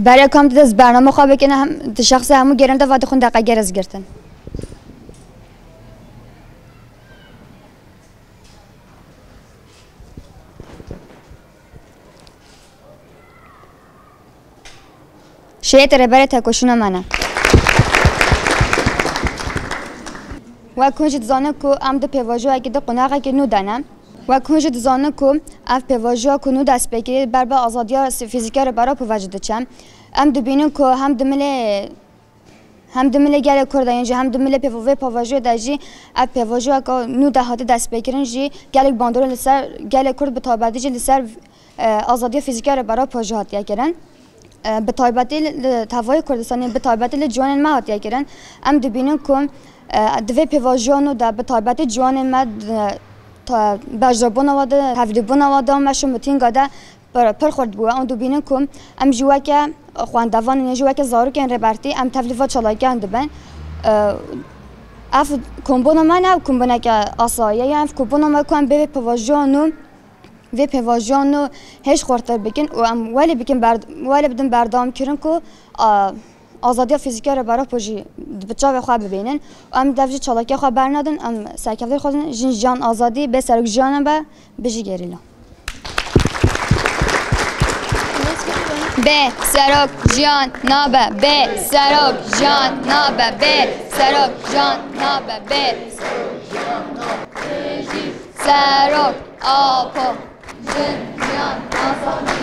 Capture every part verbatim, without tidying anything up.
Berê ku em di dest bername xwe bikin, hem di şexsê hemû gerên de va dixwin deqegere zgirtin. Şêyetê rêberê tekoşîna me ne. Wek hûn jî dizanin ku em di pêvajoyekê, di qonaxekê nû de ne. Wek hûn jî dizanin ku ev pêvajoya ku nû dest pê kirî ber bi azadiya fîzîkî ya Rêber Apo ve jî diçe. Em dibînin ku hem di milê, hem di milê gelê Kurd de yên jî hem di milê pêvo-, vê pêvajoyê de jî ev pêvajoyeka nû de hate destpêkirin jî gelek bandorê li ser gelê Kurd, bi taybetî jî li ser, e, azadiya fîzîkî ya Rêber Apo jî hatiye kirin. E, bi taybetî li, li tevayê Kurdistanê, bi taybetî li ciwanên me hatiye kirin. Em dibînin ku, e, di vê pêvajoya nû de bi taybetî ciwanên me, e, ta-, beşdarbûna wan de, tevlîbûna wan de, meş û mitînga de pir, pir xurt bûye. Em dibînin ku em jî weke xwendevanên, jî weke zarokên Rêbertî em tevlî va çalakiyan dibin. E, ev kombûna me ne ev kombûneke asayî ye. Ev kombûna me ku em bê vê pêvajoya nû, vê pêvajoya nû hêj xurtir bikin û em welê bikin ber-, welê bidin berdewamkirin ku, a, azadiya fîzîkî ya Rêber Apo jî bi çavê xwe bibînin. Û em dev jî çalakiya xwe bernadin, em serkeftinê xwe didin. Jin, jiyan, azadî, bê serok jiyan nabe, bijî gerîla. Bê serok jiyan nabe, bê serok jiyan nabe, bê serok jiyan nabe, bê serok Apo. Jin, jiyan, azadî.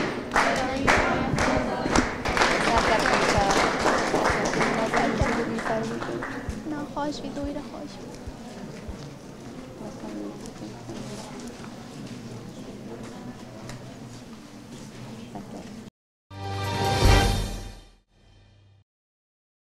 Nexweş vîdeoyê de xweş.